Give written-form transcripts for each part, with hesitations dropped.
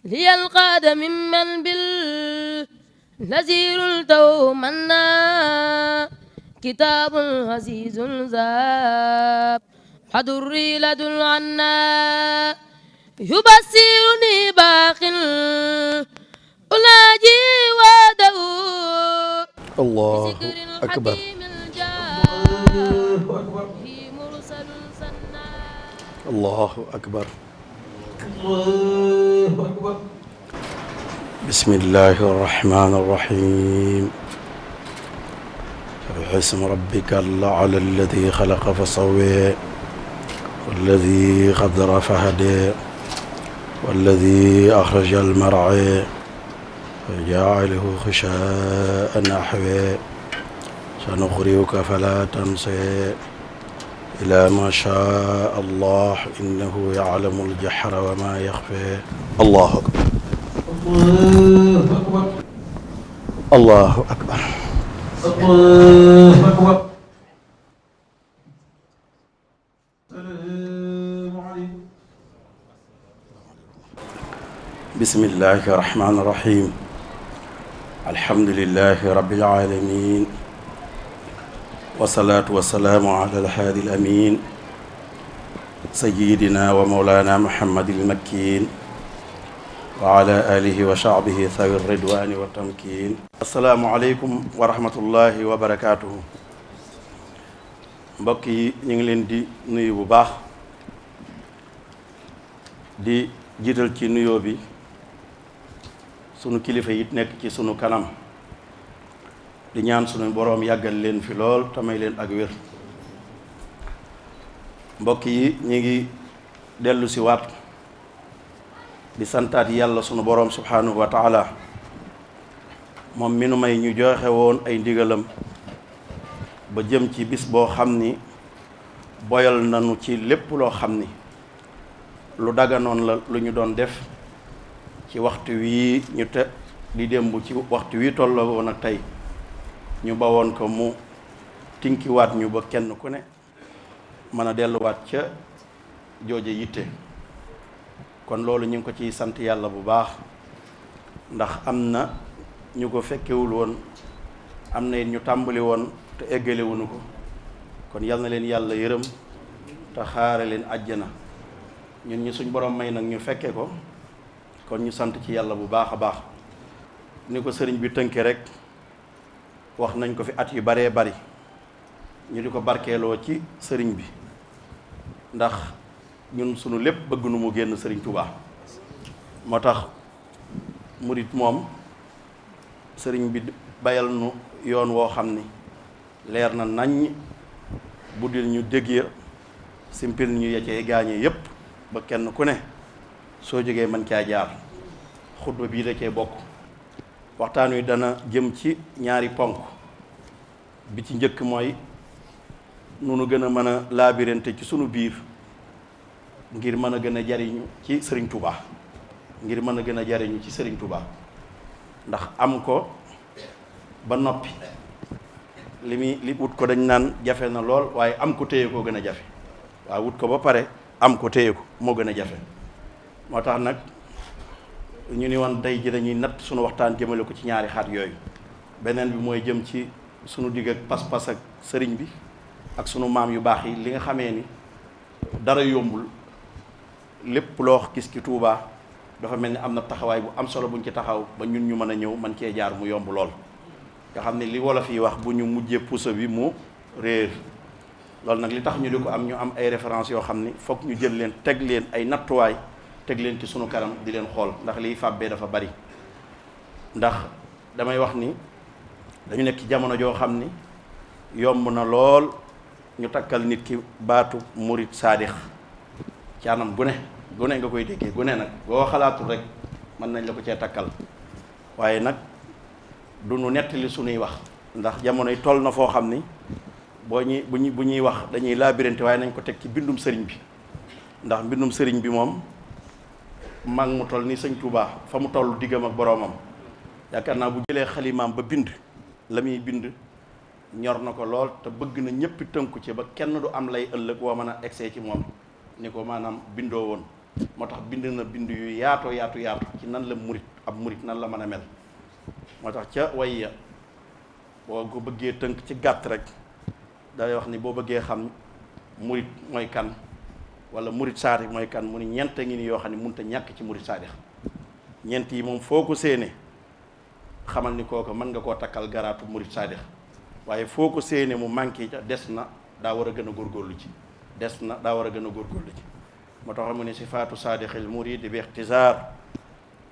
ليلقاد ممن بالنذير التومنا كتاب عزيز ذاب حضري لدن عنا يبصرني باق أناجي وده الله بذكر أكبر. الحكيم الجاد في مرسل سنا. الله أكبر. الله أكبر. بسم الله الرحمن الرحيم. سبح اسم ربك الأعلى الذي خلق فسوى والذي قدر فهدى والذي أخرج المرعى فجعله خشاء نحوه سنقرئك فلا تنسى إلى ما شاء الله إنه يعلم الجهر وما يخفى. الله أكبر. الله أكبر. الله أكبر. الله أكبر. السلام عليكم. بسم الله الرحمن الرحيم. الحمد لله رب العالمين والصلاة والسلام على الهادي الأمين سيدنا ومولانا محمد المكين وعلى آله وصحبه ذوي الرضوان والتمكين. السلام عليكم ورحمة الله وبركاته. mbokk yi ñu ngi leen di nuyu bu baax di jiital ci nuyoo bi sunu kilifa yi nekk ci sunu kanam di ñaan sunu boroom yàggal leen fi lool te may leen ak wér. mbokk yi ñu ngi dellu si waat di santaat yàlla sunu boroom subhanahu wa taala moom mi nu may ñu joxe woon ay ndigalam ba jëm ci bis boo xam ni boyal nanu ci lépp loo xam ni lu daganoon la lu ñu doon def ci waxtu wii ñu te di démb ci waxtu wii tolloo woon ak tey ñu bawoon ko mu tinkiwaat ñu ba kenn ku ne mën a delluwaat ca jooje yitte. kon loolu ñu ngi ko ciy sant yàlla bu baax ndax am na ñu ko fekkewul woon am na it ñu tàmbali woon te eggalewuñu ko kon yal na leen yàlla yërëm te xaare leen àjjana. ñun ñi suñ borom may nag ñu fekke ko kon ñu sant ci yàlla bu baax a baax. ni ko sëriñ bi tënke rek wax nañ ko fi at yu baree bari ñu di ko barkeeloo ci sëriñ bi ndax ñun sunu lépp bëgg nu mu génn sëriñ Touba. moo tax murit moom sëriñ bi bayal nu yoon woo xam ni leer na naññ buddil ñu dégg simpil ñu yecee gaañee yépp ba kenn ku ne soo jógee mën caa jaar. xutba bii da cee bokk. waxtaan wi dana jëm ci ñaari ponk bi ci njëkk mooy nunu gën a mën a laabirante ci sunu biir ngir mën a gën a jariñu ci sëriñ Touba ngir mën a gën a jariñu ci sëriñ Touba ndax am ko ba noppi li wut ko dañ naan jafe na lool waaye am ko téye koo gën a jafe. waaw wut ko ba pare am ko téye ko moo gën a jafe. moo tax nag ñu ni woon tey ji dañuy natt sunu waxtaan jëmale ko ci ñaari xaat yooyu. beneen bi mooy jëm ci sunu digg ak pas-pas ak sëriñ bi ak sunu maam yu baax yi li nga xamee ni dara yombul lépp loo gis ci Touba dafa mel ni am na taxawaay bu am solo buñ ci taxaw ba ñun ñu mën a ñëw mën cee jaar mu yomb lool. nga xam ne li wolof yi wax bu ñu mujjee puso bi mu réer loolu nag li tax ñu di ko am ñu am ay références yoo xam ni foog ñu jël leen teg leen ay nattuwaay teg leen ci sunu kanam di leen xool ndax liy fàbbee dafa bari. ndax damay wax ni dañu nekk ci jamono joo xam ni yomb na lool ñu takkal nit ki baatu murit saadix ci anam gune nga koy déggee gune nag boo xalaatul rek mën nañ la ko cee takkal waaye nag du nu nettali sunuy wax ndax jamono yi toll na foo xam ni bu ñuy wax dañuy laabirante waaye nañ ko teg ci mbindum sëriñ bi ndax mbindum sëriñ bi moom mag mu toll ni sëñ Touba fa mu toll diggam ak boroomam yaakaar naa bu jëlee xalimaam ba bind la muy bind ñor na ko lool te bëgg na ñëpp tënku ci ba kenn du am lay ëllëg woo mën a egsee ci moom ni ko maanaam bindoo woon moo tax bind na bind yu yaatu ci nan la ab murit nan la mën a mel. moo tax ca way ya boo ko bëggee tënk ci gàtt rek day wax ni boo bëggee xam murit mooy kan wala murit saadix mooy kan mu ni ñeent ngi ni yoo xam ne mënut a ñàkk ci murit saadix ñeent yi moom foo ko séenee xamal ni kooku mën nga koo takkal garaatu murit saadix waaye foo ko séenee mu manqué ca des na daa war a gën a góorgóorlu ci moo tax mu ne sifaatu saadixil muridi bi ixtisaar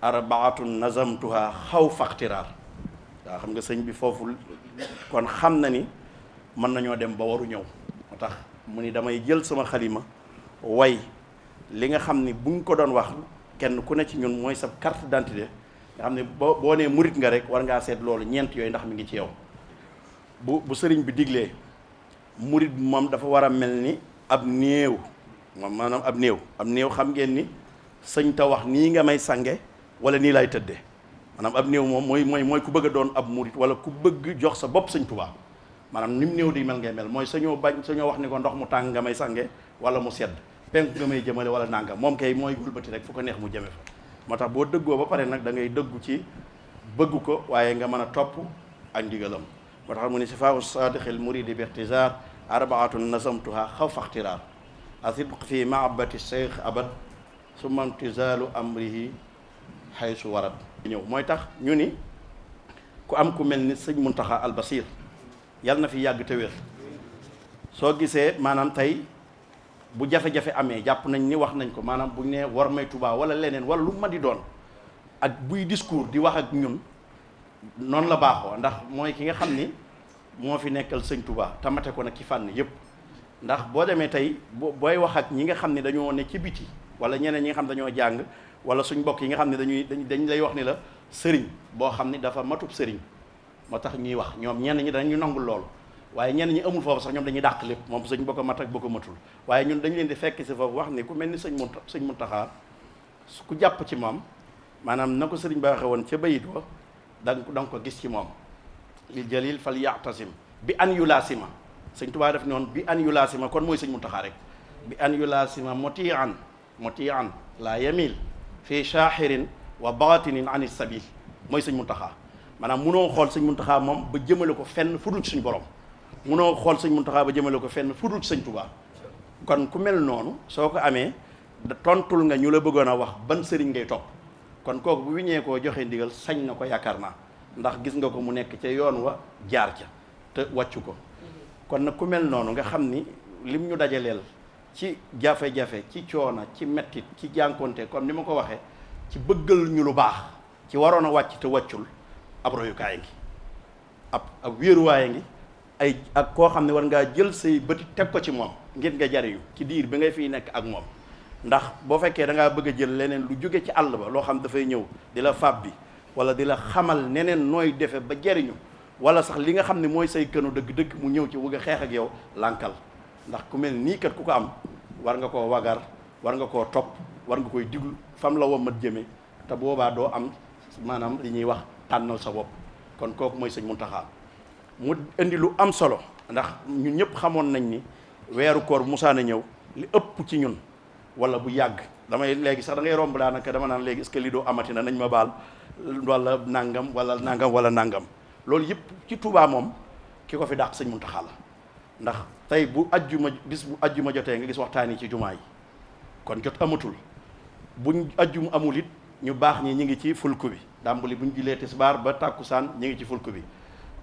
arbaatun nazamtuha xaw faxtiraar waaw xam nga sëñ bi foofu kon xam na ni mën nañoo dem ba waru ñëw moo tax mu ni damay jël sama xalima way li nga xam ni buñ ko doon wax kenn ku ne ci ñun mooy sa carte d'identité nga xam ne boo nee murit nga rek war ngaa seet loolu ñeent yooyu ndax mi ngi ci yow bu sëriñ bi diglee murit moom dafa war a mel ni ab néew moom maanaam ab néew xam ngeen ni sëñ ta wax nii nga may sange wala nii lay tëddee maanaam ab néew moom mooy ku bëgg a doon ab murit wala ku bëgg jox sa bopp sëñ Tuubaa maanaam ni mu néew di mel ngay mel mooy sañoo wax ni ko ndox mu tàng nga may sange wala mu sedd penk nga may jëmale wala nanga moom kay mooy gulbati rek fu ko neex mu jëme fa moo tax boo dëggoo ba pare nag da ngay dëggu ci bëgg ko waaye nga mën a topp ak ndigalam moo tax mu ne sifaa saadixil muridi bi ixtisaar arbaatun nazamtuha xaw faxtiraar asidq fi mahabbati cheikh abad summa imtisaalu amrihi xaysu warat ñëw mooy tax ñu ni ku am ku mel ni sëñ Muntaxa al Basiir yàlla na fi yàgg te wér soo gisee maanaam tey bu jafe-jafe amee jàpp nañ ni wax nañ ko maanaam bu ñu nee war may Tuubaa wala leneen wala lu ma di doon ak buy discours di wax ak ñun noonu la baaxoo ndax mooy ki nga xam ni moo fi nekkal sëñ Tuubaa tamate ko nag ci fànn yépp ndax boo demee tey booy wax ak ñi nga xam ne dañoo ne ci biti wala ñeneen ñi nga xam dañoo jàng wala suñ mbokk yi nga xam ne dañ lay wax ni la sëriñ boo xam ni dafa matub sëriñ moo tax ñuy wax ñoom ñenn ñi dañu nangul loolu waaye ñenn ñi amul foofu sax ñoom dañuy dàq lépp moom sëñ boo ko mat ak boo ko matul waaye ñun dañu leen di fekk si foofu wax ni ku mel ni sëñ Muntaxa ku jàpp ci moom maanaam na ko sëriñ ba waxe woon ca bayit wa da nga ko gis ci moom lil jalil fal ya'tasim bi an yulaasima sëñ Tuubaa def noonu bi an yulaasima kon mooy sëñ Muntaxa rek bi an yulaasima motian la yamil fi shahirin wa batinin an sabil mooy sëñ Muntaxa maanaam munoo xool sëñ Muntaxa moom ba jëmale ko fenn fudul ci suñu borom munoo xool sëñ Muntaxa ba jëmale ko fenn fudul ci sëñ Tuubaa kon ku mel noonu soo ko amee tontul nga ñu la bëggoon a wax ban sëriñ ngay topp kon kooku bu wiññee koo joxe ndigal sañ na ko yaakaar naa ndax gis nga ko mu nekk ca yoon wa jaar ca te wàccu ko kon nag ku mel noonu nga xam ni lim ñu dajaleel ci jafe-jafe ci coona ci mettit ci jànkonte comme ni ma ko waxee ci bëggal ñu lu baax ci waroon a wàcc te wàccul ab royukaay ngi ab wéeruwaay ngi ak koo xam ne war ngaa jël say bëti teg ko ci moom ngir nga jariñu ci diir bi ngay fiy nekk ak moom ndax boo fekkee da ngaa bëgg a jël leneen lu jóge ci àll ba loo xam dafay ñëw di la fab bi wala di la xamal neneen nooy defe ba jariñu wala sax li nga xam ne mooy say kënu dëgg-dëgg mu ñëw ci bëgg a xeex ak yow lànkal ndax ku mel nii kat ku ko am war nga koo wagar war nga koo topp war nga koy diglu fam la womat jëme te boobaa doo am maanaam li ñuy wax tànnal sa bopp kon kooku mooy sëñ Muntaxa mu indi lu am solo ndax ñun ñëpp xamoon nañ ni weeru koor bu musaana ñëw li ëpp ci ñun wala bu yàgg damay léegi sax da ngay romb daanaka dama naan léegi est-ce que lii doo amati na nañ ma baal wala nangam wala nangam loolu yëpp ci Tuubaa moom ki ko fi dàq sëñ Muntaxa la ndax tey bu ajjuma jotee nga gis waxtaan yi ci jumaa yi kon jot amatul buñ ajjuma amul it ñu baax ñi ngi ci fulku bi dàmbali buñ julee tisbaar ba tàkkusaan ñi ngi ci fulku bi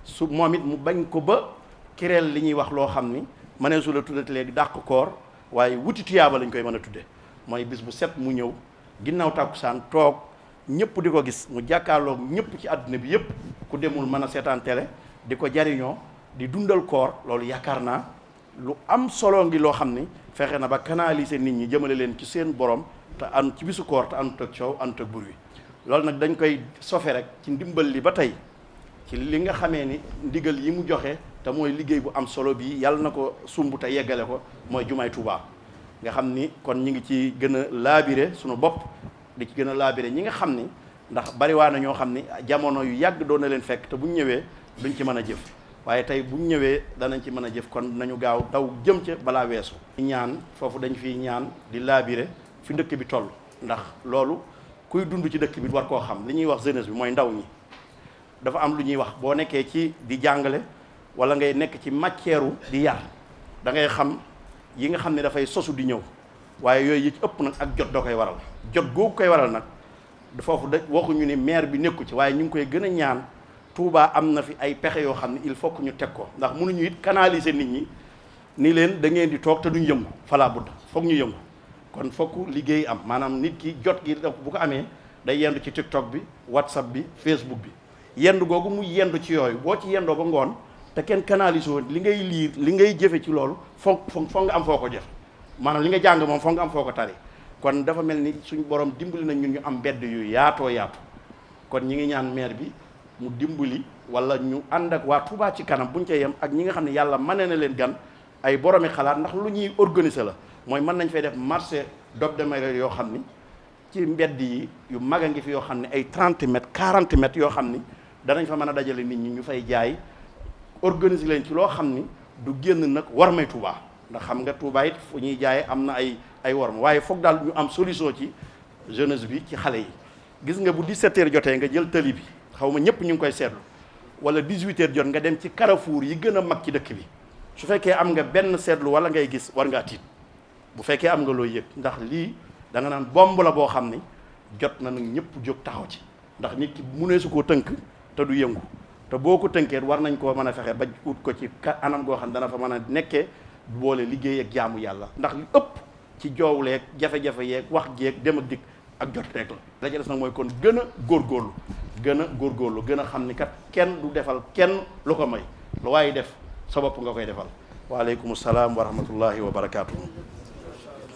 su moom it mu bañ ko ba kireel li ñuy wax loo xam ni mënee su la tuddati léegi dàq koor waaye wuti tuyaaba lañ koy mën a tudde mooy bis bu set mu ñëw ginnaaw tàkkusaan toog ñëpp di ko gis mu jàkkaarloog ñëpp ci àdduna bi yëpp ku demul mën a seetaan télé di ko jariñoo di dundal koor loolu yaakaar naa lu am solo ngi loo xam ni fexe na ba canaliser nit ñi jëmale leen ci seen borom te an ci bisu koor te àndut ak coow àndut ak bur wi loolu nag dañ koy sofe rek ci ndimbal li ba tey ci li nga xamee ni ndigal yi mu joxe te mooy liggéey bu am solo bii yàlla na ko sumb te yeggale ko mooy jumaay Tuubaa nga xam ni kon ñi ngi ci gën a laabire suñu bopp di ci gën a laabire ñi nga xam ni ndax bariwaa na ñoo xam ni jamono yu yàgg doon na leen fekk te bu ñu ñëwee duñ ci mën a jëf waaye tey bu ñu ñëwee danañ ci mën a jëf kon nañu gaaw daw jëm ca balaa weesu ñaan foofu dañ fiy ñaan di laabire fi dëkk bi toll ndax loolu kuy dund ci dëkk bi war koo xam li ñuy wax jeunesse bi mooy ndaw ñi dafa am lu ñuy wax boo nekkee ci di jàngale wala ngay nekk ci matière di yar da ngay xam yi nga xam ne dafay sosu di ñëw waaye yooyu yi ci ëpp nag ak jot da koy waral jot googu koy waral nag foofu da waxuñu ni maire bi nekku ci waaye ñu ngi koy gën a ñaan Touba am na fi ay pexe yoo xam ne il faut que ñu teg ko ndax mënuñu it canaliser nit ñi ni leen da ngeen di toog te duñ yëngu fala budda foog ñu yëngu kon fokk liggéey am maanaam nit ki jot gi bu ko amee day yendu ci TikTok bi WhatsApp bi Facebook bi yendu googu mu yendu ci yooyu boo ci yendoo ba ngoon te kenn canaliser woon li ngay liir li ngay jëfe ci loolu foog nga am foo ko jëf maanaam li nga jàng moom foog nga am foo ko tari kon dafa mel ni suñu borom dimbali nañ ñun ñu am mbedd yu yaatoo yaatu kon ñi ngi ñaan maire bi mu dimbali wala ñu ànd ak waa Touba ci kanam buñ ca yem ak ñi nga xam ne yàlla mane na leen gan ay boromi xalaat ndax lu ñuy organiser la mooy mën nañ fay def marché d'obémérer yoo xam ni ci mbedd yi yu mag a ngi fi yoo xam ne ay 30 mètres 40 mètres yoo xam ni danañ fa mën a dajale nit ñi ñu fay jaay organiser leen ci loo xam ni du génn nag war may Touba ndax xam nga Touba it fu ñuy jaayee am na ay worma waaye foog daal ñu am solution ci jeunesse bi ci xale yi gis nga bu 17h jotee nga jël tëli bi xaw ma ñëpp ñu ngi koy seetlu wala 18h jot nga dem ci carrefour yi gën a mag ci dëkk bi su fekkee am nga benn seetlu wala ngay gis war ngaa tiit bu fekkee am nga loo yëg ndax lii da nga naan bomb la boo xam ni jot na nag ñëpp jóg taxaw ci ndax nit ki mënee su koo tënk te du yëngu te boo ko tënkee war nañ koo mën a fexe ba ut ko ci anam goo xam dana fa mën a nekkee boole liggéey ak jaamu yàlla ndax li ëpp ci joowleeg jafe-jafe yeeg wax jeeg dem ak dikk ak jot rek la la ca des nag mooy kon gën a góorgóorlu gën a xam ni kat kenn du defal kenn lu ko may lu waaye def sa bopp nga koy defal waaleykum salaam wa rahmatullahi wa barakaatu.